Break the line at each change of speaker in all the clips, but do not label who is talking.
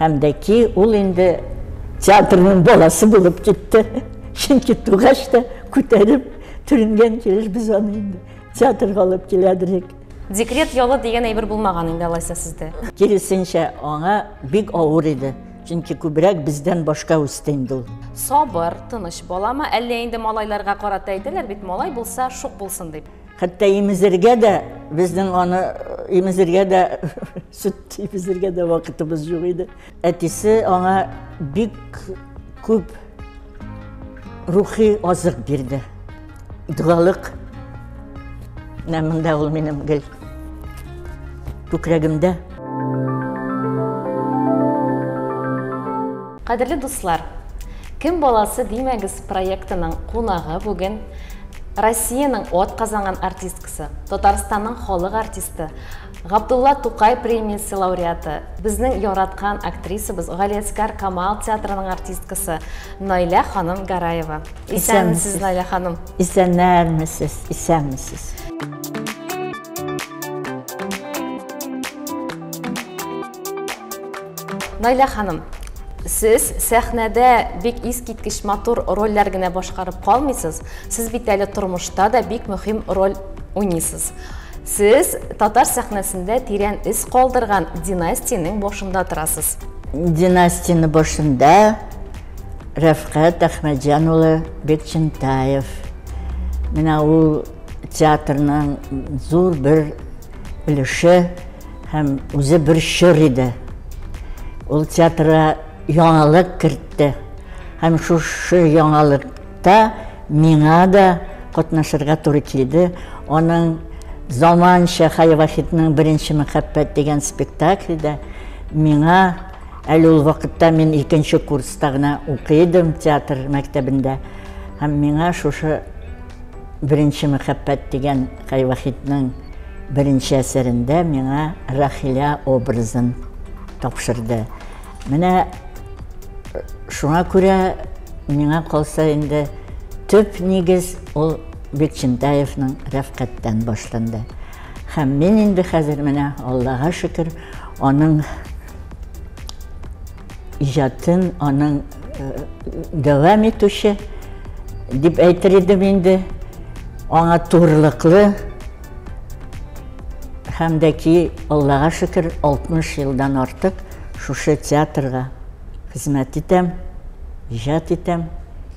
Һәм дә ки ул инде театрның баласы булып китте. Чөнки тугач та күтәреп төренгән килеш без аны инде театрга алып киләдерек.
Декрет ялы дигән әйбер булмаган инде алайса сездә.
Киресенчә, аңа бик авыр иде. Чөнки күбрәк бездән башка үсте инде ул.
Сабыр, тыныч баламы, әллә инде малайларга карата әйтәләр бит, малай булса, шук булсын дип.
Хәтта имезергә дә, безнең аны имезергә дә, сөт имезергә дә вакытыбыз юк иде. Әтисе аңа бик күп рухи азык бирде. Догалык. Менә монда ул минем гел күкрәгемдә.
Кадерле дуслар, Кем баласы димәгез проектының кунагы бүген Россиянең ат казанган артисткасы, Татарстанның халык артисты, Габдулла Тукай премиясе лауреаты, безнең яраткан актрисабыз, Галиәсгар Камал театрының артисткасы Наилә ханым Гараева. Исәнмесез, Наилә ханым.
Исәннәрмесез, исәнмесез.
Наилә ханым, сез сәхнәдә бик искиткеч матур рольләр генә башкарып калмыйсыз, сез бит әле тормышта да бик мөһим роль уйныйсыз. Сез татар сәхнәсендә тирән эз калдырган династиянең башында торасыз.
Династияне башында Рәфкать Әхмәтҗан улы Бекчентаев. Менә ул театрның зур бер өлеше һәм үзе бер чор иде. Ул театрга яңалык кертте. Һәм шушы яңалыкта миңа да катнашырга туры килде. Аның заманча Хәй Вахитның Беренче мәхәббәт дигән спектакльдә миңа әле ул вакытта мин икенче курста гына укый идем театр мәктәбендә. Һәм миңа шушы Беренче мәхәббәт дигән Хәй Вахитның беренче әсәрендә миңа Рахилә образын тапшырды. Менә шуңа күрә миңа калса инде төп нигез ул Бекчентаевның Рәфкатьтән башланды. Һәм мин инде хәзер менә Аллага шөкер, аның иҗатын, аның дәвам итүче дип әйтер идем инде. Аңа турылыклы һәм дә ки, Аллага шөкер, 60 елдан артык шушы театрга хезмәт итәм, иҗат итәм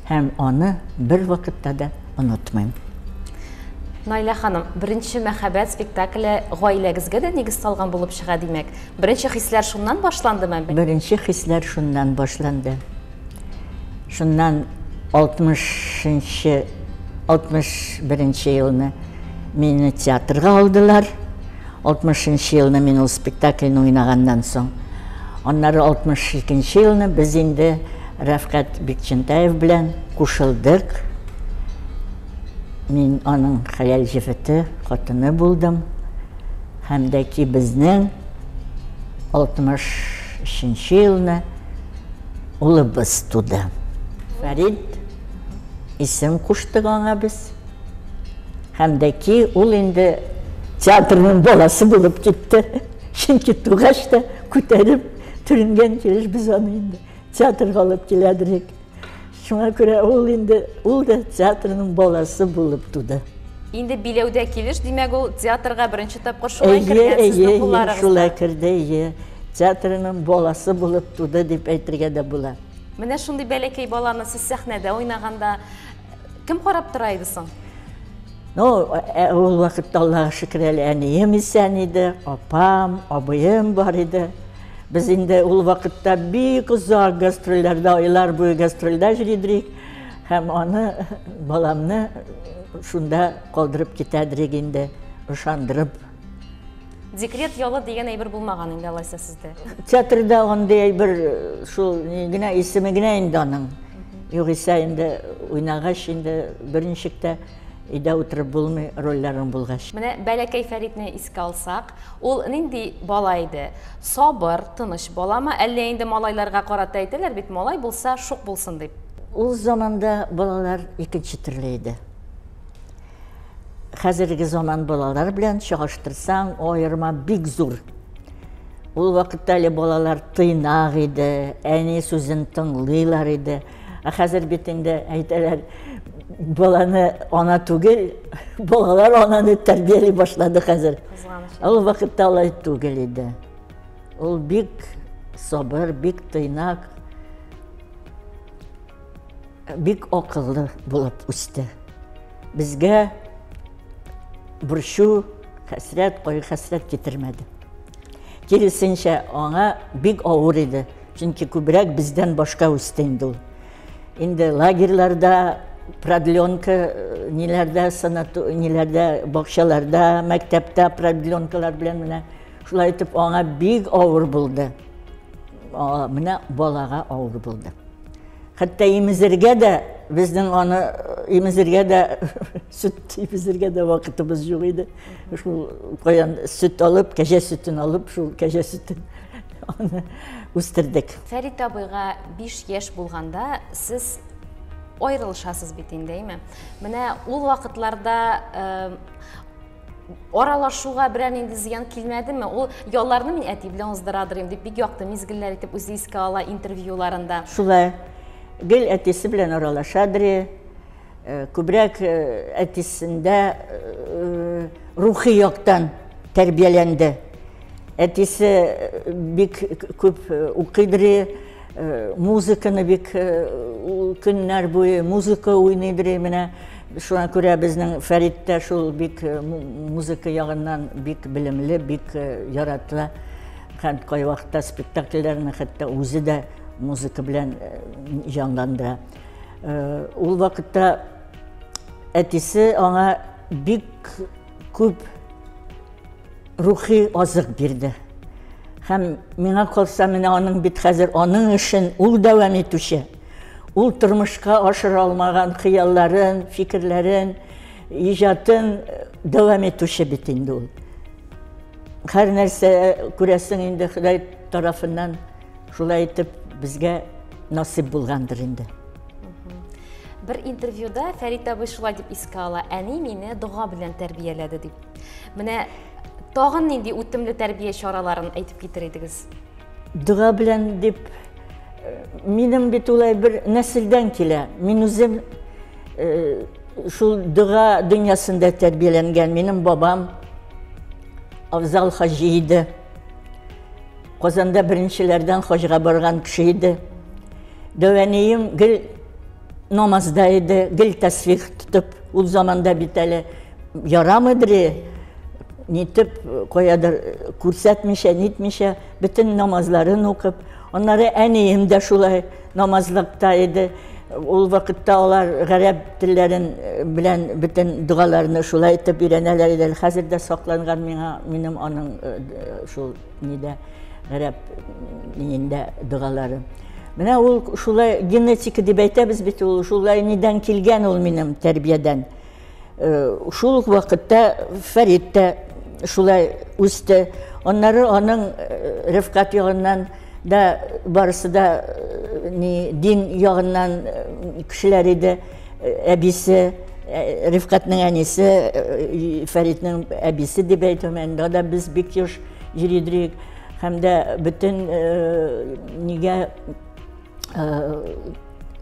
һәм аны бер вакытта да онытмыйм.
Наилә ханым, Беренче мәхәббәт спектакле гаиләгезгә дә нигез салган булып чыга, димәк. Беренче хисләр шуннан башландымы?
Беренче хисләр шуннан башланды. Шуннан 60 нчы, 61 нче елны мине театрга алдылар. 60 нчы елны мин ул спектакльне уйнаганнан соң. Аннары 62 нче елны без инде Рәфкать Бикчәнтаев белән кушылдык. Мин аның хәләл җефете, хатыны булдым. Һәм дә ки безнең 63 нче елны улыбыз туды. Фәрид исем куштык аңа без. Һәм дә ки ул инде театрның баласы булып китте. Чөнки тугач та күтәреп төренгән килеш без аны инде театрга алып киләдерек. Шуңа күрә ул инде ул да театрның баласы булып туды.
Инде биләүдә килеш, димәк, ул театрга беренче тапкыр шулай кергән сезнең кулларыгызда.
Шулай керде, әйе. Театрның баласы булып туды дип әйтергә дә була.
Менә шундый бәләкәй баланы сез сәхнәдә уйнаганда кем карап тора иде соң?
Ну, ә, ул вакытта Аллага шөкер әле әнием исән иде, апам, абыем бар иде. Без инде ул вакытта бик озак гастрольләрдә, айлар буе гастрольдә йөридек. Һәм аны, баламны шунда калдырып китәдерек инде, ышандырып.
Декрет ялы дигән әйбер булмаган инде алайса сездә.
Театрда андый әйбер шул генә исеме генә инде аның. Югыйсә инде уйнагач инде берничек тә өйдә утырып булмый рольләрең булгач.
Менә бәләкәй Фәритне искә алсак, ул нинди бала иде? Сабыр, тыныч баламы, әллә инде малайларга карата әйтәләр бит, малай булса, шук булсын дип.
Ул заманда балалар икенче төрле иде. Хәзерге заман балалар белән чагыштырсаң, аерма бик зур. Ул вакытта әле балалар тыйнак иде, әни сүзен тыңлыйлар иде. Ә хәзер бит инде әйтәләр, баланы ана түгел, балалар ананы тәрбияли башлады хәзер. Ул вакытта алай түгел иде. Ул бик сабыр, бик тыйнак, бик акыллы булып үсте. Безгә борчу, хәсрәт, кайгы-хәсрәт китермәде. Киресенчә, аңа бик авыр иде. Чөнки күбрәк бездән башка үсте инде ул. Инде лагерьларда, продленка, э, ниләрдә, санату, ниләрдә, бакчаларда, мәктәптә продленкалар белән менә шулай итеп аңа бик авыр булды. Менә балага авыр булды. Хәтта имезергә дә безнең аны имезергә дә сөт имезергә дә вакытыбыз юк иде. Шул каян сөт алып, кәҗә сөтен алып, шул кәҗә сөтен аны үстердек.
Фәрит абыйга 5 яшь булганда сез аерылышасыз бит инде, әйме? Менә ул вакытларда аралашуга берәр нинди зыян килмәдеме? Ул ялларны мин әти белән уздырадыр инде, бик якты мизгелләр итеп үзе искә ала интервьюларында.
Шулай. Гел әтисе белән аралашадыр. Э, күбрәк э, әтисендә э, рухи яктан тәрбияләнде. Әтисе бик күп укыйдыр, музыканы бик көннәр буе музыка уйныйдыр. Менә шуңа күрә безнең Фәрит тә шул бик музыка ягыннан бик белемле, бик ярата. Һәм кайвакытта спектакльләрне хәтта үзе дә музыка белән җанландыра. Ул вакытта әтисе аңа бик күп рухи азык бирде. Һәм миңа калса, менә аның бит хәзер аның эшен ул дәвам итүче. Ул тормышка ашыра алмаган хыялларын, фикерләрен, иҗатын дәвам итүче бит инде ул. Һәр нәрсә күрәсең инде Ходай тарафыннан шулай итеп безгә насыйп булгандыр инде.
Бер интервьюда Фәрит абый шулай дип искә ала, әни мине дога белән тәрбияләде дип. Менә тагын нинди үтемле тәрбия чараларын әйтеп китер идегез?
Дога белән дип, э, минем бит улай бер нәселдән килә. Мин үзем э, шул дога дөньясында тәрбияләнгән. Минем бабам Афзал хаҗи иде. Казанда беренчеләрдән хаҗга барган кеше иде. Дәвәнием гел намазда иде, гел тәсбих тотып, ул заманда бит әле ярамыйдыр, нитеп, каядыр күрсәтмичә, нитмичә, бөтен намазларын укып. Аннары әнием дә шулай намазлыкта иде. Ул вакытта алар гарәп телләрен белән бөтен догаларны шулай итеп өйрәнәләр иде. Хәзер дә сакланган миңа, минем аның шул нидә гарәп ниендә догалары. Менә ул шулай генетика дип әйтәбез бит ул, шулай нидән килгән ул минем тәрбиядән. Шул ук вакытта Фәрит тә шулай үсте. Аннары аның Рифкат ягыннан да барысы да ни дин ягыннан кешеләр иде. Әбисе, Рифкатның әнисе, Фәритнең әбисе дип әйтәм, анда да без бик еш йөридек. Һәм дә бөтен нигә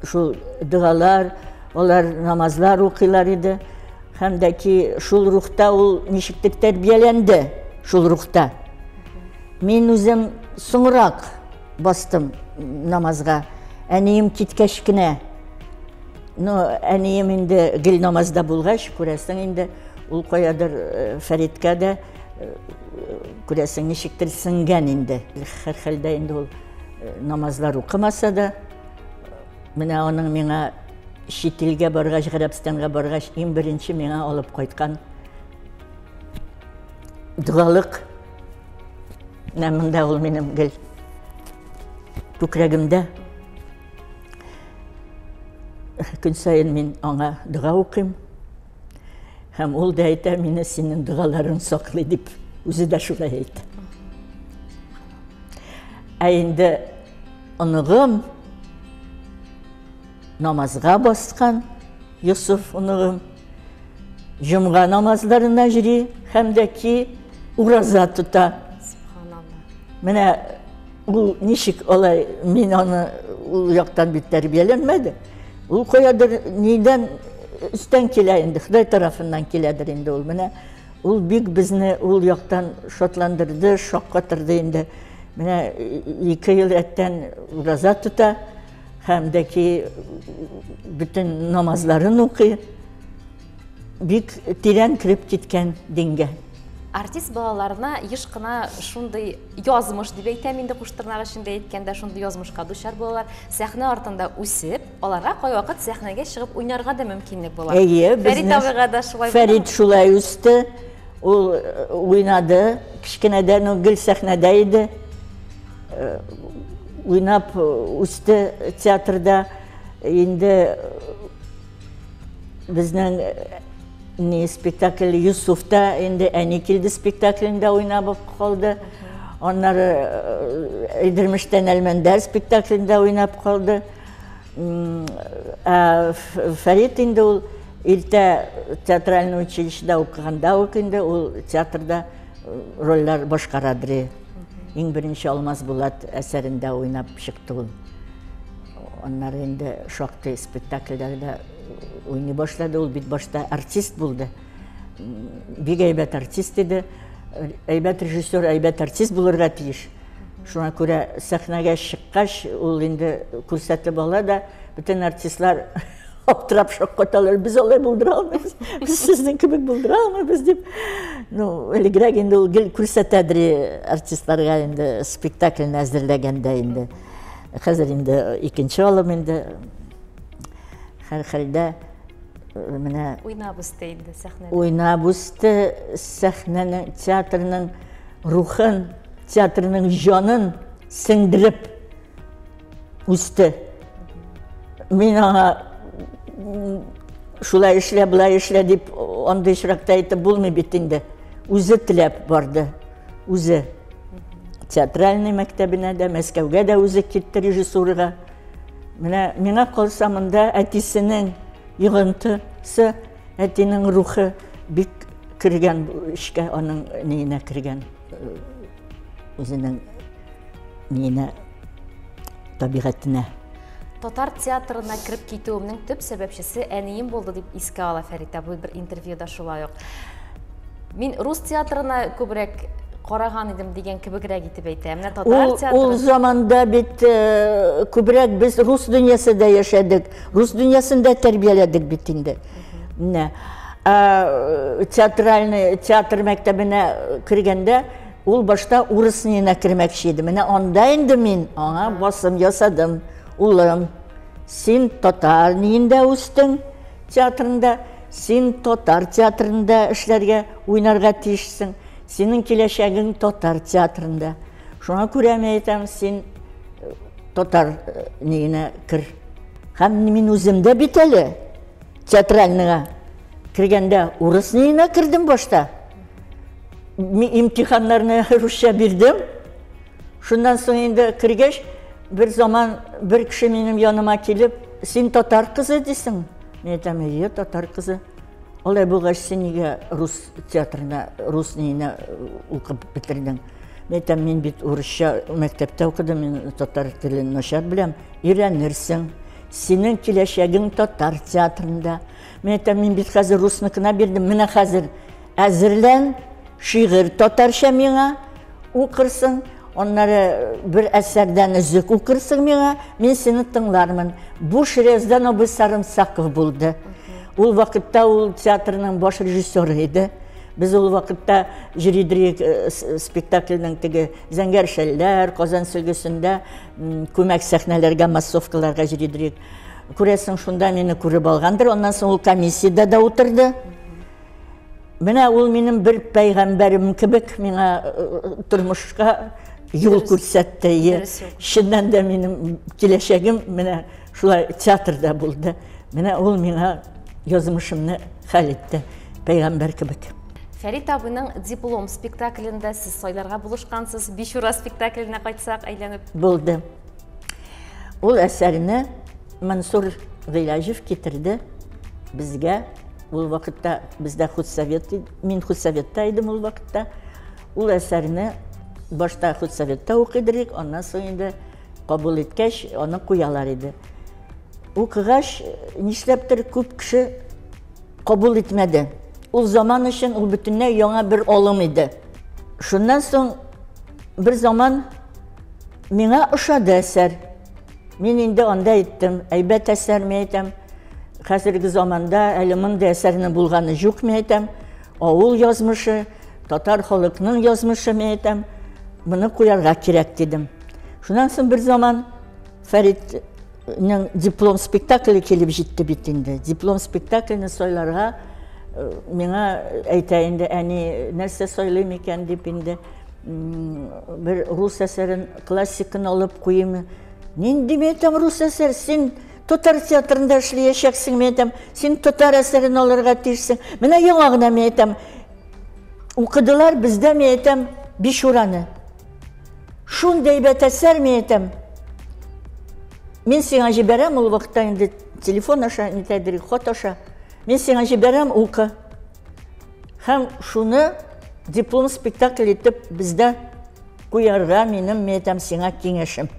шул догалар, алар намазлар укыйлар иде. Һәм дә ки шул рухта ул ничектер тәрбияләнде, шул рухта. Мин үзем соңрак бастым намазга. Әнием киткәч кенә. Ну, әнием инде гел намазда булгач, күрәсең инде, ул каядыр э, Фәриткә дә э, күрәсең ничектер сеңгән инде. Һәрхәлдә инде ул э, намазлар укымаса да, менә аның миңа чит илгә баргач, Гарәбстанга баргач, иң беренче миңа алып кайткан догалык. Менә монда ул минем гел күкрәгемдә. Көн саен мин аңа дога укыйм. Һәм ул да әйтә, мине синең догаларың саклый дип. Үзе дә шулай әйтә. Ә инде оныгым намазга баскан Йосыф оныгым җомга намазларына йөри һәм дә ки ураза тота.
Субханалла.
Менә ул ничек алай, мин аны ул яктан бит тәрбияләнмәде. Ул каядыр нидән өстән килә инде, Ходай тарафыннан киләдер инде ул. Менә ул бик безне ул яктан шатландырды, шаккатырды инде. Менә 2 ел рәттән ураза тота һәм дә ки бөтен намазларын укый. Бик тирән кереп киткән дингә.
Артист балаларына еш кына шундый язмыш дип әйтәм инде, куштырнак эчендә әйткәндә, шундый язмышка дучар булалар. Сәхнә артында үсеп, аларга кайвакыт сәхнәгә чыгып уйнарга да мөмкинлек була.
Әйе,
Фәрит абыйга да шулай.
Фәрит шулай үсте. Ул уйнады, кечкенәдән үк гел сәхнәдә иде. Уйнап үсте театрда. Инде безнең ни спектакль Юсуфта инде әни килде спектаклендә уйнап калды. Аннары Идермештән Әлмәндәр спектаклендә уйнап калды. Ә Фәрит инде ул иртә театральный училищеда укыганда ук инде ул театрда рольләр башкарадыр. Иң беренче Алмаз Булат әсәрендә уйнап чыкты ул. Аннары инде шактый спектакльләрдә уйный башлады. Ул бит башта артист булды. Бик әйбәт артист иде. Әйбәт режиссер, әйбәт артист булырга тиеш. Шуңа күрә сәхнәгә чыккач, ул инде күрсәтеп ала да, бөтен артистлар аптырап шаккаталар. Без алай булдыра алмыйбыз. Без сезнең кебек булдыра алмыйбыз дип. Ну, элегрәк инде ул гел күрсәтәдер артистларга инде спектакльне әзерләгәндә инде. Хәзер инде икенче алым инде. Һәрхәлдә менә
уйнап үсте инде сәхнәдә.
Уйнап үсте сәхнәнең, театрның рухын, театрның җанын сеңдереп үсте. Мин аңа шулай эшлә, болай эшлә дип андый очракта әйтеп булмый бит инде. Үзе теләп барды. Үзе. Театральный мәктәбенә дә, Мәскәүгә дә үзе китте режиссурага. Менә миңа калса монда әтисенең йогынтысы, әтинең рухы бик кергән бу эшкә, аның ниенә кергән, үзенең ниенә, табигатенә.
Татар театрына кереп китүемнең төп сәбәпчесе әнием булды дип искә ала Фәрит абый бер интервьюда шулай ук. Мин рус театрына күбрәк караган идем дигән кебегрәк итеп әйтә. Менә татар театры.
Ул заманда бит күбрәк без рус дөньясында яшәдек, рус дөньясында тәрбияләдек бит инде. Менә театральный театр мәктәбенә кергәндә ул башта урыс ниенә кермәкче иде. Менә анда инде мин аңа басым ясадым. Улым, син татар ниендә үстең театрында, син татар театрында эшләргә, уйнарга тиешсең. Синең киләчәгең татар театрында. Шуңа күрә мин әйтәм, син татар ниенә кер. Һәм мин үзем дә бит әле театральныйга кергәндә урыс ниенә кердем башта. Мин имтиханнарны русча бирдем. Шуннан соң инде кергәч, бер заман бер кеше минем яныма килеп, син татар кызы дисең. Мин әйтәм, әйе, татар кызы. Алай булгач, син нигә рус театрына, рус ниенә укып бетердең? Мин әйтәм, мин бит урысча мәктәптә укыдым, мин татар телен начар беләм. Өйрәнерсең. Синең киләчәгең татар театрында. Мин әйтәм, мин бит хәзер русныкына бирдем. Менә хәзер әзерлән, шигырь татарча миңа укырсың, аннары бер әсәрдән өзек укырсың миңа, мин сине тыңлармын. Бу Шерездан абый Сарымсаков булды. Ул вакытта ул театрның баш режиссеры иде. Без ул вакытта Җиридрик спектакльнең теге Зәңгәр шәлләр, Казан сөлгесендә күмәк сәхнәләргә, массовкаларга җиридрик. Күрәсең, шунда мине күреп алгандыр. Аннан соң ул комиссиядә дә утырды. Менә ул минем бер пәйгамбәрем кебек миңа тормышка юл күрсәтте. Чыннан да минем киләчәгем менә шулай театрда булды. Менә ул миңа язмышымны хәл итте, пәйгамбәр кебек.
Фәрит абыйның диплом спектаклендә сез сайларга булышкансыз. Бичура спектакленә кайтсак, әйләнеп.
Булды. Ул әсәрне Мансур Гыйләҗев китерде безгә. Ул вакытта бездә худсовет, мин худсоветта идем ул вакытта. Ул әсәрне Башта худсоветта укыйдыр идек, аннан соң инде кабул иткәч, аны куялар иде. Укыгач, нишләптер күп кеше кабул итмәде. Ул заман өчен ул бөтенләй яңа бер алым иде. Шуннан соң бер заман миңа ошады әсәр. Мин инде анда әйттем, әйбәт әсәр, мин әйтәм. Хәзерге заманда әле мондый әсәрнең булганы юк, мин әйтәм. Авыл язмышы, татар халыкның язмышы, мин әйтәм. Моны куярга кирәк дидем. Шуннан соң бер заман Фәритнең диплом спектакле килеп җитте бит инде. Диплом спектакльне сайларга э, миңа әйтә инде, әни, нәрсә сайлыйм икән дип инде бер рус әсәрен, классиканы алып куйыйм. Нинди мин әйтәм рус әсәр, син татар театрында эшләячәксең, мин әйтәм, син татар әсәрен алырга тиешсең. Менә яңа гына мин әйтәм, укыдылар бездә, мин әйтәм, Бичураны. Шундый әйбәт әсәр, мин әйтәм. Мин сиңа җибәрәм, ул вакытта инде телефон аша, нитәдер, хат аша. Мин сиңа җибәрәм, укы. Һәм шуны диплом спектакль итеп бездә куярга минем, мин әйтәм, сиңа киңәшем.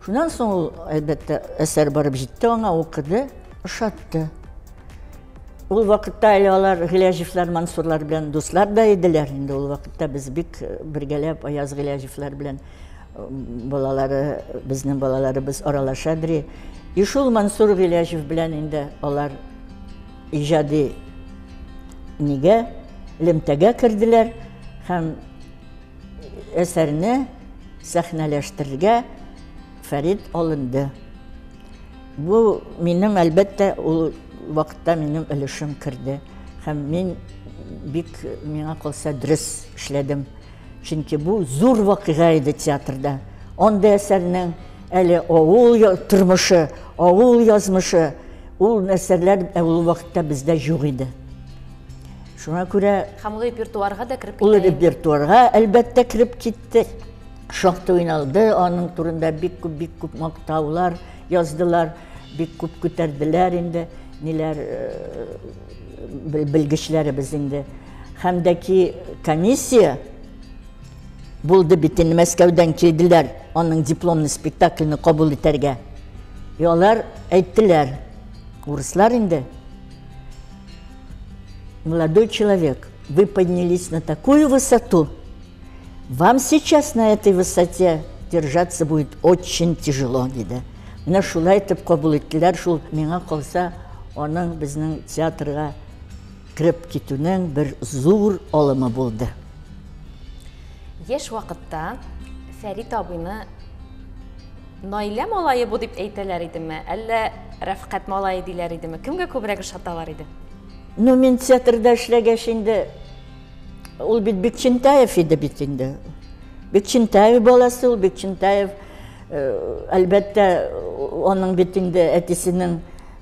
Шуннан соң ул, әлбәттә, әсәр барып җитте аңа, укыды, ошатты. Ул вакытта әле алар Гыйләҗевләр, Мансурлар белән дуслар да иделәр. Инде ул вакытта без бик э, бергәләп Аяз Гыйләҗевләр белән э, балалары, безнең балаларыбыз аралаша дри. И шул Мансур Гыйләҗев белән инде алар иҗади нигә элемтәгә керделәр һәм әсәрне сәхнәләштерергә Фәрит алынды. Бу минем, әлбәттә, ул вакытта минем өлешем керде. Һәм мин бик, миңа калса, дөрес эшләдем. Чөнки бу зур вакыйга иде театрда. Андый әсәрнең әле авыл тормышы, авыл язмышы, ул нәрсәләр ул вакытта бездә юк иде. Шуңа күрә
Һәм ул репертуарга да кереп китте.
Ул репертуарга әлбәттә кереп китте. Шактый уйналды, аның турында бик күп, бик күп мактаулар яздылар, бик күп күтәрделәр инде, ниләр э, белгечләребез инде. Һәм дә ки комиссия булды бит инде, Мәскәүдән килделәр аның дипломный спектакльне кабул итәргә. И алар әйттеләр, урыслар инде, молодой человек, вы поднялись на такую высоту, Вам сейчас на этой высоте держаться будет очень тяжело, диде. Менә шулай итеп кабул иттеләр, шул миңа калса, аның безнең театрга кереп китүнең бер зур алымы булды.
Яшь вакытта Фәрит абыйны Наилә малае бу дип әйтәләр идеме, әллә Рәфкать малае диләр идеме? Кемгә күбрәк ошаталар иде?
Ну, мин театрда эшләгәч инде Ул бит Бекчентаев иде бит инде. Бекчентаев баласы ул, Бекчентаев, э, әлбәттә, аның бит инде әтисенең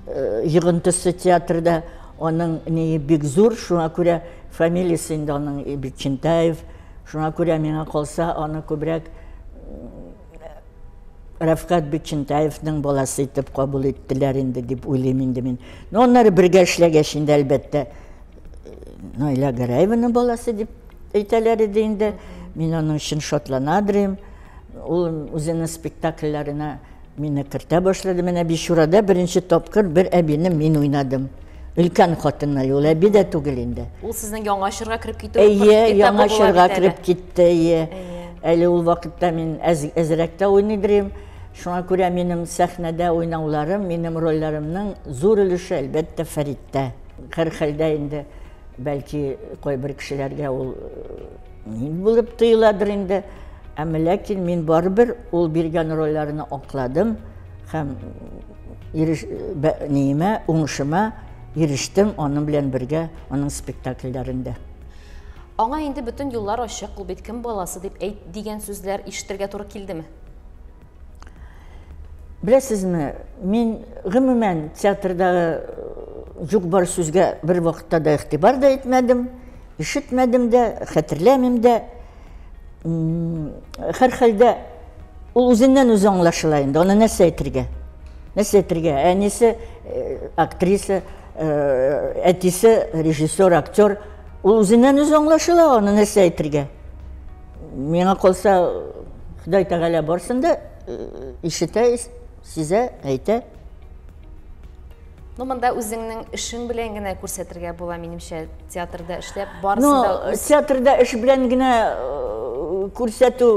э, йогынтысы театрда, аның ние бик зур, шуңа күрә фамилиясе инде аның Бекчентаев. Шуңа күрә миңа калса, аны күбрәк Рәфкать Бекчентаевның баласы итеп кабул иттеләр инде дип уйлыйм инде мин. Но аннары бергә эшләгәч инде, әлбәттә, Наилә Гәрәеваның баласы дип әйтәләр иде инде. Мин аның өчен шатланадыр идем. Ул үзенең спектакльләренә мине кертә башлады. Менә Бичурада беренче тапкыр бер әбине мин уйнадым. Өлкән хатын әле, ул әби дә түгел инде.
Ул сезнең яңа чорга кереп китү
Әйе, яңа чорга кереп китте, әйе. Әле ул вакытта мин әз, әзрәк тә уйныйдыр идем. Шуңа күрә минем сәхнәдә уйнауларым, минем рольләремнең зур өлеше, әлбәттә, Фәриттә. Һәрхәлдә инде, бәлки, кайбер кешеләргә ул ни булып тоеладыр инде. Әмма ләкин мин барыбер ул биргән рольләрне акладым һәм иреш, ниемә, уңышыма ирештем аның белән бергә аның спектакльләрендә.
Аңа инде бөтен юллар ачык, ул бит кем баласы дип әйт дигән сүзләр ишетергә туры килдеме?
Беләсезме, мин гомумән театрдагы э, юк-бар сүзгә бер вакытта да игътибар да итмәдем, ишетмәдем дә, хәтерләмим дә. Һәрхәлдә ул үзеннән үзе аңлашыла инде, аны нәрсә әйтергә? Нәрсә әйтергә? Әнисе э, актриса, э, әтисе режиссер, актер. Ул үзеннән үзе аңлашыла, аны нәрсә әйтергә? Миңа калса, Ходай Тәгалә барсын да ишетә, сизә, әйтә.
Ну, монда үзеңнең эшең белән генә күрсәтергә була, минемчә, театрда эшләп, барысы да
Ну, театрда эш белән генә күрсәтү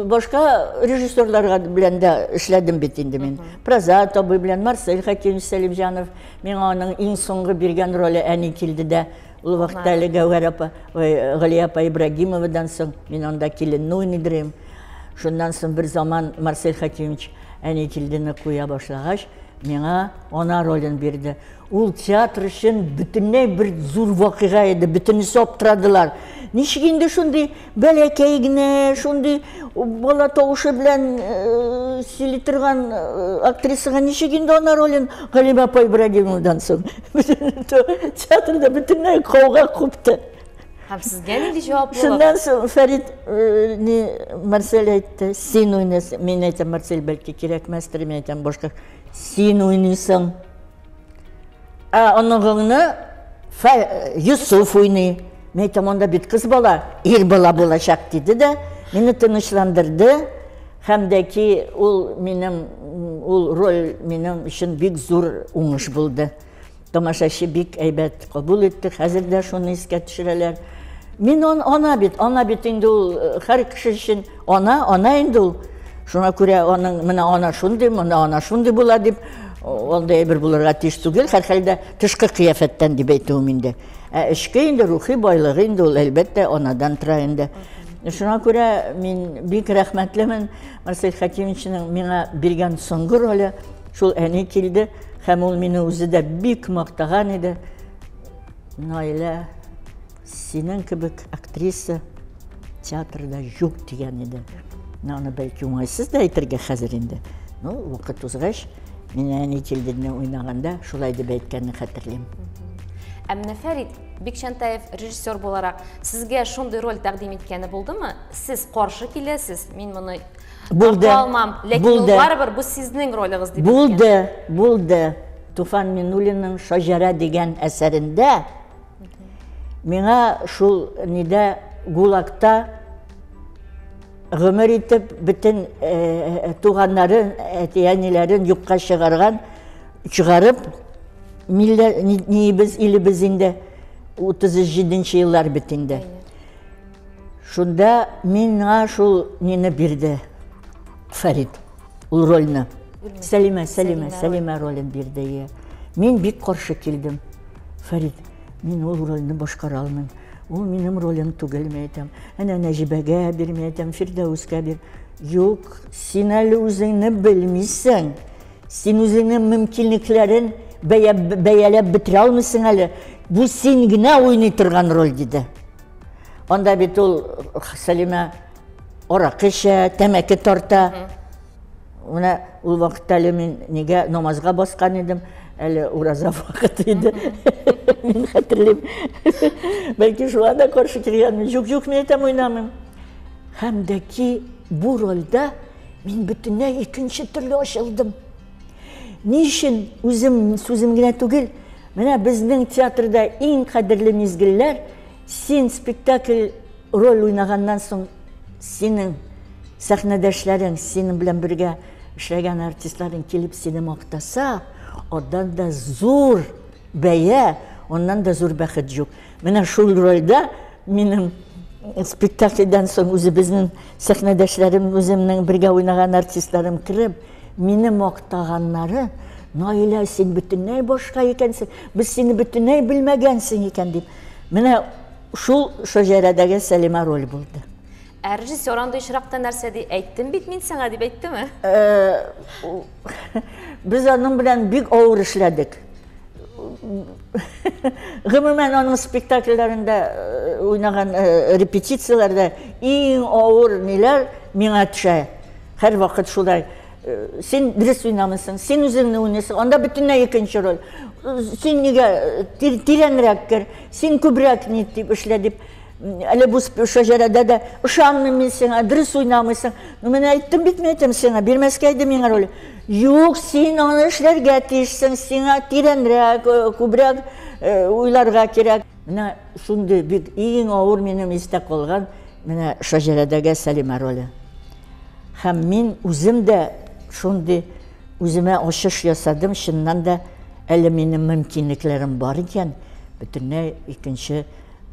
башка режиссерларга белән дә эшләдем бит инде мин. Прозат абый белән Марсель Хәкимович Сәлимҗанов миңа аның иң соңгы биргән роле әни килде дә. Ул вакытта әле Гәүһәр апа, ой, Галия апа Ибрагимовадан соң мин анда киленне уйныйдыр. Шуннан соң бер заман Марсель Хәкимович әни килдене куя башлагач, миңа ана ролен бирде. Ул театр өчен бөтенләй бер зур вакыйга иде, бөтенесе аптырадылар. Ничек инде шундый бәләкәй генә, шундый бала тавышы белән э, сөйли торган э, актрисага ничек инде ана ролен Галимә апа Ибрагимовадан соң? Театрда бөтенләй кауга купты.
Һәм сезгә нинди җаваплылык?
Шуннан соң Фәрит э, не Марсель әйтте, син уйнайсың. Мин әйтәм, Марсель, бәлки кирәкмәстер, мин әйтәм, башка. Син уйныйсың. Ә оныгыңны Йосыф уйный. Мин әйтәм, анда бит кыз бала, ир бала булачак, диде дә, мине тынычландырды. Һәм дә ки ул минем ул роль минем өчен бик зур уңыш булды. Тамашачы бик әйбәт кабул итте, хәзер дә шуны искә төшерәләр. Мин он, ана бит, ана бит инде ул э, һәр кеше өчен ана, ана инде ул. Шуңа күрә аның менә ана шундый, менә ана шундый була дип, андый әйбер булырга тиеш түгел, һәрхәлдә тышкы кыяфәттән дип әйтүем инде. Ә эчке инде рухи байлыгы инде ул әлбәттә анадан тора инде. Шуңа күрә мин бик рәхмәтлемен Марсель Хәкимовичның миңа биргән соңгы роле шул әни килде һәм ул мине үзе дә бик мактаган иде. Наилә, синең кебек актриса театрда юк дигән иде. Менә аны бәлки уңайсыз да әйтергә хәзер инде. Ну, вакыт узгач, мин әни килдене уйнаганда шулай дип әйткәнен хәтерлим.
Ә менә Фәрит Бикчәнтәев режиссер буларак сезгә шундый роль тәкъдим иткәне булдымы? Сез каршы киләсез, мин моны
булды.
алмам, ләкин ул барыбер бу сезнең ролегыз дип
Булды, булды. Туфан Минуллинның Шаҗара дигән әсәрендә Миңа шул нидә ГУЛАГта гомер итеп бөтен э, туганнарын, әти-әниләрен юкка чыгарган, чыгарып, милләт ниебез, илебез инде 37 еллар бит инде. Шунда миңа шул нине бирде Фәрит, ул рольне. Сәлимә, Сәлимә, Сәлимә ролен бирде. Мин бик каршы килдем. Фәрит, мин ул рольне башкара алмыйм. Ул минем ролем түгел, мин әйтәм. Әнә Нәҗибәгә бир, мин әйтәм, Фирдәүскә бир. Юк, син әле үзеңне белмисең. Син үзеңнең мөмкинлекләрен бәя, бәяләп бетерә алмыйсың әле. Бу син генә уйный торган роль, диде. Анда бит ул Сәлимә аракы эчә, тәмәке тарта. Менә ул вакытта әле мин нигә намазга баскан идем, әле ураза вакыты иде. Мин хәтерлим. Бәлки шуңа да каршы килгәнмен. Юк, юк, мин әйтәм, уйнамыйм. Һәм дә ки бу рольдә мин бөтенләй икенче төрле ачылдым. Ни өчен үзем сүзем генә түгел, менә безнең театрда иң кадерле мизгелләр, син спектакль роль уйнаганнан соң синең сәхнәдәшләрең, синең белән бергә эшләгән артистларың килеп сине мактаса, аннан да зур бәя, аннан да зур бәхет юк. Менә шул рольдә минем спектакльдән соң үзебезнең сәхнәдәшләрем, үземнең бергә уйнаган артистларым кереп, мине мактаганнары, Наилә, син бөтенләй башка икәнсең, без сине бөтенләй белмәгәнсең икән дип. Менә шул шәҗәрәдәге Сәлимә роль булды.
Ә режиссер андый очракта нәрсә ди? Әйттем бит мин сиңа дип әйттеме?
Без аның белән бик авыр эшләдек. Гомумән, аның спектакльләрендә уйнаган репетицияләрдә иң авыр ниләр миңа төшә. Һәрвакыт шулай. Син дөрес уйнамыйсың, син үзеңне уйныйсың, анда бөтенләй икенче роль. Син нигә тирәнрәк кер, син күбрәк ни дип эшлә дип. Әле бу шәҗәрәдә дә ышанмыйм мин сиңа, дөрес уйнамыйсың. Ну, менә әйттем бит, мин әйтәм сиңа, бирмәскә иде миңа роль. Юк, син аны эшләргә тиешсең, сиңа тирәнрәк, күбрәк уйларга кирәк. Менә шундый бик иң авыр минем истә калган Менә Шаҗәрәдәге Сәлимә роле. Һәм мин үзем дә шундый үземә ачыш ясадым, чыннан да әле минем мөмкинлекләрем бар икән, бөтенләй икенче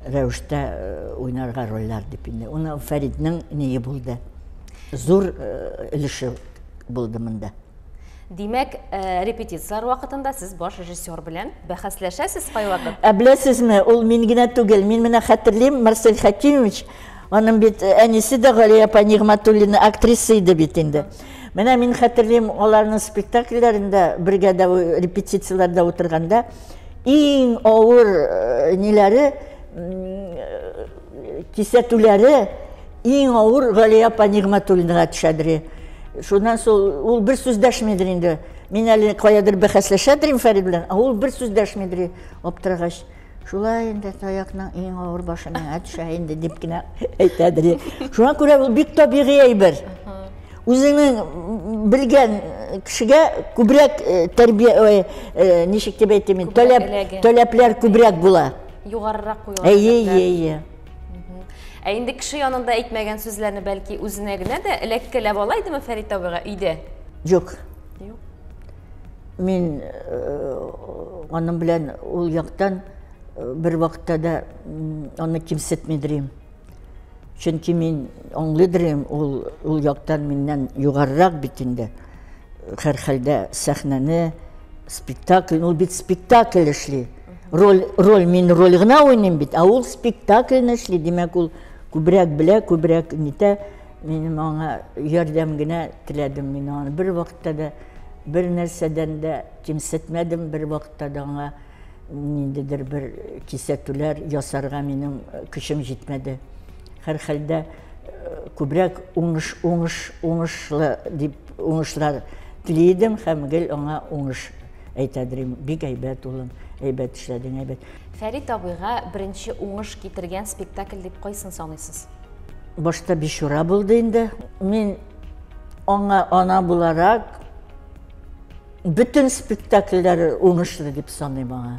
рәвештә э, уйнарга рольләр дип инде. Уны Фәриднең ние булды. Зур э, өлеше булды монда.
Димәк, э, репетицияләр вакытында сез баш режиссер белән бәхәсләшәсез кайвакыт?
Ә беләсезме, ул мин генә түгел. Мин менә хәтерлим, Марсель Хәкимович, аның бит э, әнисе дә Галия апа Нигъмәтуллина актриса иде бит инде. Менә мин хәтерлим, аларның спектакльләрендә бергә дә репетицияләрдә утырганда иң авыр э, ниләре кисәтүләре иң авыр Галия апа Нигъмәтуллинага төшәдер. Шуннан соң ул бер сүз дәшмидер инде. Мин әле каядыр бәхәсләшәдер Фәрид белән, ә ул бер сүз дәшмидер. Аптырагач, шулай инде таякның иң авыр башы миңа төшә инде дип кенә әйтәдер. Шуңа күрә ул бик табигый әйбер. Үзеңнең белгән кешегә күбрәк э, тәрбия, э, э, ничек дип әйтим, таләп, таләпләр күбрәк була.
Югарырак куела.
Әйе, әйе, әйе.
Ә инде кеше янында әйтмәгән сүзләрне бәлки үзенә генә дә эләккәләп ала идеме Фәрит абыйга өйдә?
Юк. Юк. Мин аның белән ул яктан бер вакытта да аны кимсетмидер идем. Чөнки мин аңлыйдыр идем, ул ул яктан миннән югарырак бит инде. Һәрхәлдә сәхнәне, спектакль, ул бит спектакль эшли. Роль, роль, мин роль гына уйныйм бит, ә ул спектакльне эшли, димәк, ул күбрәк белә, күбрәк нитә. Минем аңа ярдәм генә теләдем мин аны. Бер вакытта да бер нәрсәдән дә кимсетмәдем, бер вакытта да аңа ниндидер бер кисәтүләр ясарга минем көчем җитмәде. Һәрхәлдә күбрәк уңыш, уңыш, уңышлы дип уңышлар тели идем һәм гел аңа уңыш әйтәдер идем. Бик әйбәт, улым, әйбәт эшләдең, әйбәт.
Фәрит абыйга беренче уңыш китергән спектакль дип кайсын саныйсыз?
Башта Бичура булды инде. Мин аңа ана буларак бөтен спектакльләре уңышлы дип саныйм аңа.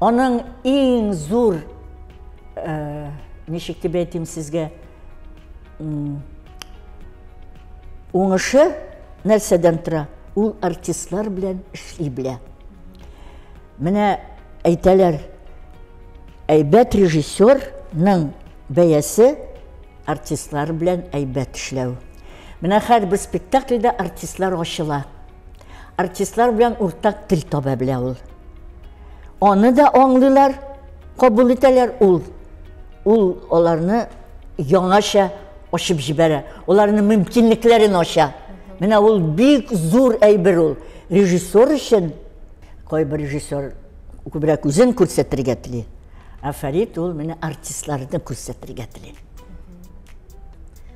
Аның иң зур, э, ничек дип әйтим сезгә, уңышы нәрсәдән тора? Ул артистлар белән эшли белә. Менә әйтәләр, әйбәт режиссерның бәясе артистлар белән әйбәт эшләү. Менә һәрбер спектакльдә артистлар ачыла. Артистлар белән уртак тел таба белә ул. Аны да аңлыйлар, кабул итәләр ул. Ул аларны яңача ачып җибәрә. Аларның мөмкинлекләрен ача. Менә ул бик зур әйбер ул. Режиссер өчен кайбер режиссер күбрәк үзен күрсәтергә тели. Ә Фәрит ул менә артистларны күрсәтергә тели.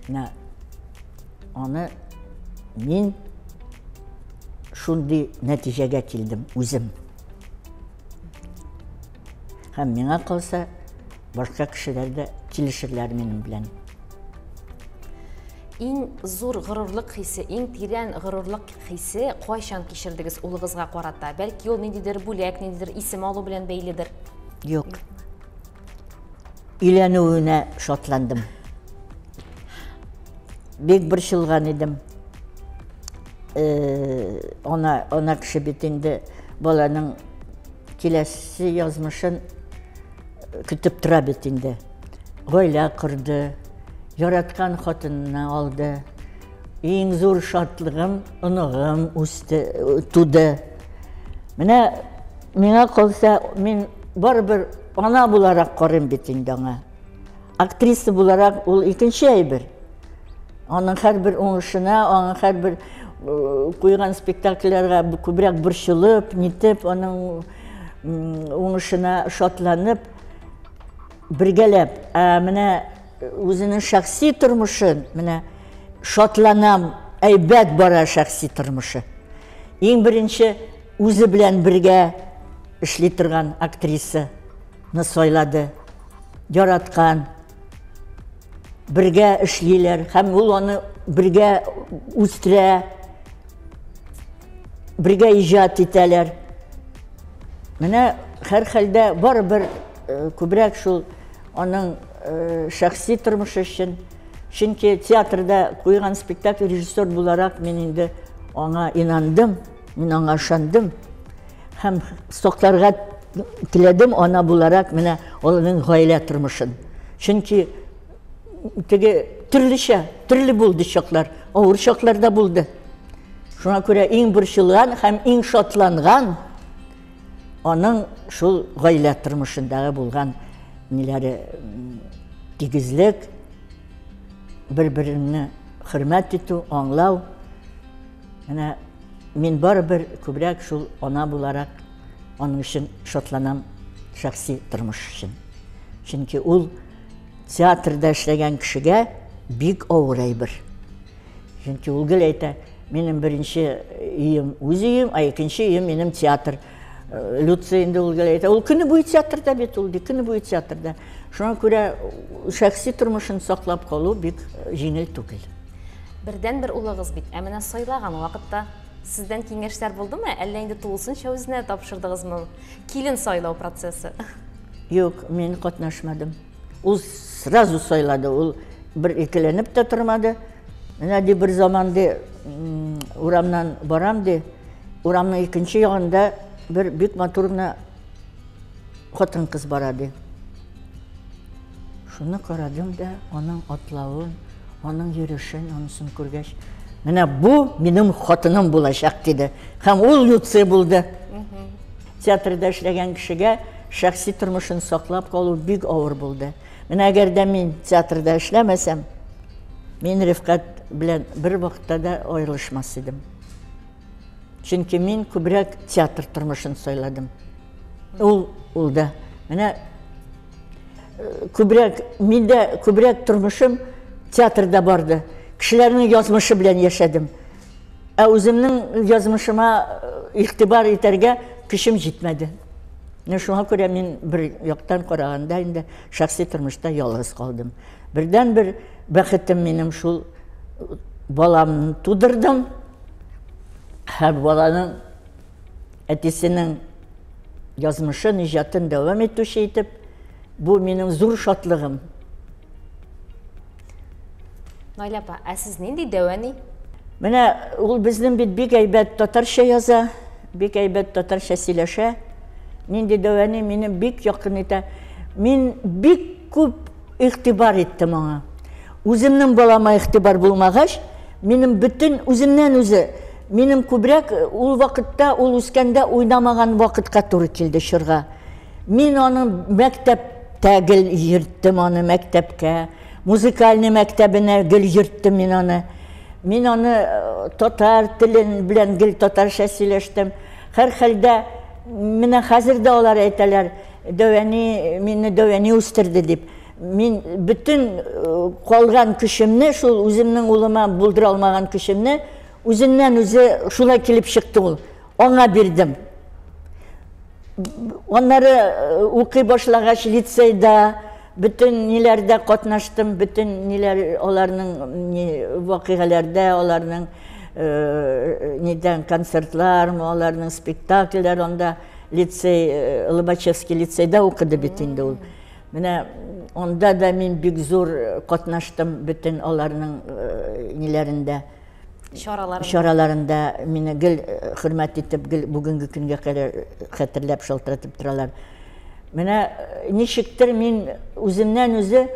Менә аны мин шундый нәтиҗәгә килдем үзем. Һәм миңа калса, башка кешеләр дә килешерләр минем белән.
Иң зур горурлык хисе, иң тирән горурлык хисе кайчан кичердегез улыгызга карата? Бәлки ул ниндидер бүләк, ниндидер исем алу белән бәйледер?
Юк. Өйләнүенә шатландым. Бик борчылган идем. Э, ана, ана кеше бит инде баланың киләсе язмышын көтеп тора бит инде. Гаилә корды, яраткан хатынына алды. Иң зур шатлыгым оныгым үсте, туды. Менә миңа калса, мин барыбер ана буларак карыйм бит инде аңа. Актриса буларак ул икенче әйбер. Аның һәрбер уңышына, аның һәрбер э, куйган спектакльләргә күбрәк борчылып, нитеп, аның уңышына шатланып, бергәләп. Ә менә үзенең шәхси тормышын, менә шатланам, әйбәт бара шәхси тормышы. Иң беренче үзе белән бергә эшли торган актрисаны сайлады. Яраткан, бергә эшлиләр һәм ул аны бергә үстерә, бергә иҗат итәләр. Менә һәрхәлдә барыбер э, күбрәк шул аның э, шәхси тормышы өчен. Чөнки театрда куйган спектакль режиссер буларак мин инде аңа инандым, мин аңа ышандым. Һәм сакларга теләдем ана буларак менә аларның гаилә тормышын. Чөнки теге төрлечә, төрле булды чаклар, авыр чаклар да булды. Шуңа күрә иң борчылган һәм иң шатланган аның шул гаилә тормышындагы булган ниләре тигезлек, бер-береңне хөрмәт итү, аңлау. Менә мин барыбер күбрәк шул ана буларак аның өчен шатланам шәхси тормыш өчен. Чөнки ул театрда эшләгән кешегә бик авыр әйбер. Чөнки ул гел әйтә, минем беренче өем үз өем, ә икенче өем минем театр. Люция инде ул гел әйтә, ул көне буе театрда бит ул, ди, көне буе театрда. Шуңа күрә шәхси тормышын саклап калу бик җиңел түгел.
Бердәнбер улыгыз бит, ә менә сайлаган вакытта сездән киңәшләр булдымы, әллә инде тулысынча үзенә тапшырдыгызмы? Килен сайлау процессы.
Юк, мин катнашмадым. Ул сразу сайлады, ул бер икеләнеп тә тормады. Менә ди бер заман ди урамнан барам ди. Урамның икенче ягында бер бик матур гына хатын-кыз бара ди. Шуны карадым да, аның атлавын, аның йөрешен, анысын күргәч, менә бу минем хатыным булачак диде. Һәм ул Люция булды. Театрда эшләгән кешегә шәхси тормышын саклап калу бик авыр булды. Менә әгәр дә мин театрда эшләмәсәм, мин Рифкать белән бер вакытта да аерылышмас идем. Чөнки мин күбрәк театр тормышын сайладым. Ул ул да. Менә күбрәк миндә күбрәк тормышым театрда барды. Кешеләрнең язмышы белән яшәдем. Ә үземнең язмышыма игътибар итәргә көчем җитмәде. Менә шуңа күрә мин бер яктан караганда инде шәхси тормышта ялгыз калдым. Бердән-бер бәхетем минем шул баламны тудырдым. Һәм баланың әтисенең язмышын, иҗатын дәвам итүче итеп, бу минем зур шатлыгым.
Наилә апа, ә сез нинди дәү әни?
Менә ул безнең бит бик әйбәт татарча яза, бик әйбәт татарча сөйләшә. Нинди дәү әни мине бик якын итә. Мин бик күп игътибар иттем аңа. Үземнең балама игътибар булмагач, минем бөтен үземнән үзе, минем күбрәк ул вакытта, ул үскәндә уйнамаган вакытка туры килде чорга. Мин аны мәктәптә гел йөрттем аны мәктәпкә. Музыкальный мәктәбенә гел йөрттем мин аны. Мин аны татар телен белән гел татарча сөйләштем. Һәрхәлдә менә хәзер дә алар әйтәләр, дәү мине дәү үстерде дип. Мин бөтен калган көчемне, шул үземнең улыма булдыра алмаган көчемне, үзеннән үзе шулай килеп чыкты ул. Аңа бирдем. Аннары укый башлагач лицейда, бөтен ниләрдә катнаштым, бөтен ниләр аларның ни, вакыйгаларда, аларның нидән концертлар, аларның спектакльләр анда лицей, Лобачевский лицейда укыды бит инде ул. Менә анда да мин бик зур катнаштым бөтен аларның ниләрендә.
Чараларында.
Чараларында мине гел хөрмәт итеп, гел бүгенге көнгә кадәр хәтерләп шалтыратып торалар. Менә ничектер мин үземнән үзе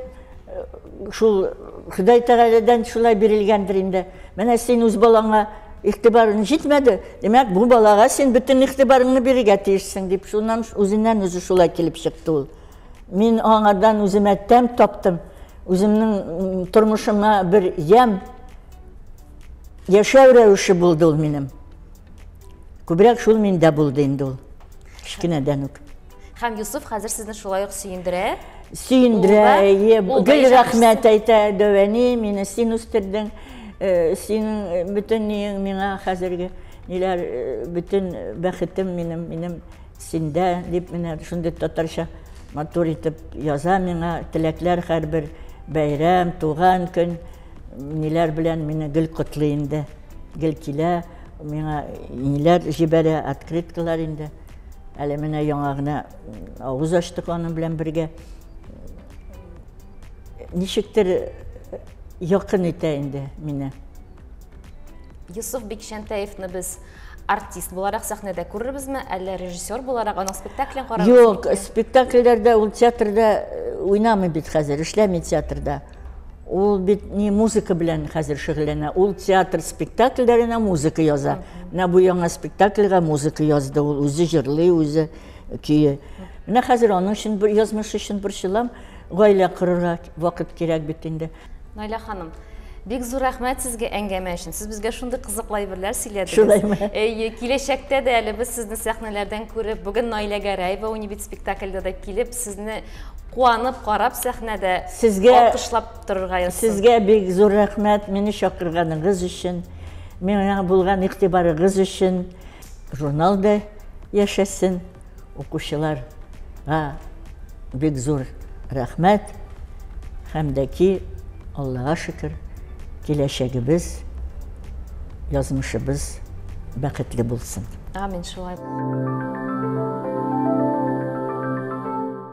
шул Ходай Тәгаләдән шулай бирелгәндер инде. Менә син үз балаңа игътибарың җитмәде, димәк, бу балага син бөтен игътибарыңны бирергә тиешсең дип, шуннан үзеннән үзе шулай килеп чыкты ул. Мин аңардан үземә тәм таптым, үземнең тормышыма бер ямь, яшәү рәвеше булды ул минем. Күбрәк шул миндә булды инде ул. Кечкенәдән үк.
Һәм Юсуф хәзер сезне шулай ук сөендерә.
Сөендерә, әйе. Гел рәхмәт әйтә, дәү әни, мине син үстердең. Синең бөтен ниең миңа хәзерге ниләр, бөтен бәхетем минем, минем синдә, дип менә шундый татарча матур итеп яза миңа теләкләр һәрбер бәйрәм, туган көн ниләр белән мине гел котлый инде. Гел килә, миңа ниләр җибәрә, открыткалар инде. Әле менә яңа гына авыз ачтык аның белән бергә. ничектер якын итә инде мине.
Йосыф Бикчәнтәевны без артист буларак сәхнәдә күрербезме, әллә режиссер буларак аның спектаклен карарбызмы?
Юк, спектакльләрдә ул театрда э, уйнамый бит хәзер, эшләми театрда. Ул бит не музыка белән хәзер шөгыльләнә. Ул театр спектакльләренә музыка яза. Менә бу яңа спектакльгә музыка язды ул, үзе җырлый, үзе көе. Менә хәзер аның өчен бер язмыш өчен борчылам. Гаилә корырга вакыт кирәк бит инде.
Наилә ханым, бик зур рәхмәт сезгә әңгәмә өчен. Сез безгә шундый кызыклы әйберләр сөйләдегез.
Шулаймы?
Әйе, киләчәктә дә әле без сезне сәхнәләрдән күреп, бүген Наилә Гәрәева уйный бит спектакльдә дә килеп, сезне куанып карап сәхнәдә
Сезгә
алкышлап торырга язсын.
Сезгә бик зур рәхмәт мине чакырганыгыз өчен, миңа булган игътибарыгыз өчен. Журнал да яшәсен. Укучыларга бик зур рәхмәт һәм дә ки, Аллага шөкер, киләчәгебез, язмышыбыз бәхетле булсын.
Амин, шулай.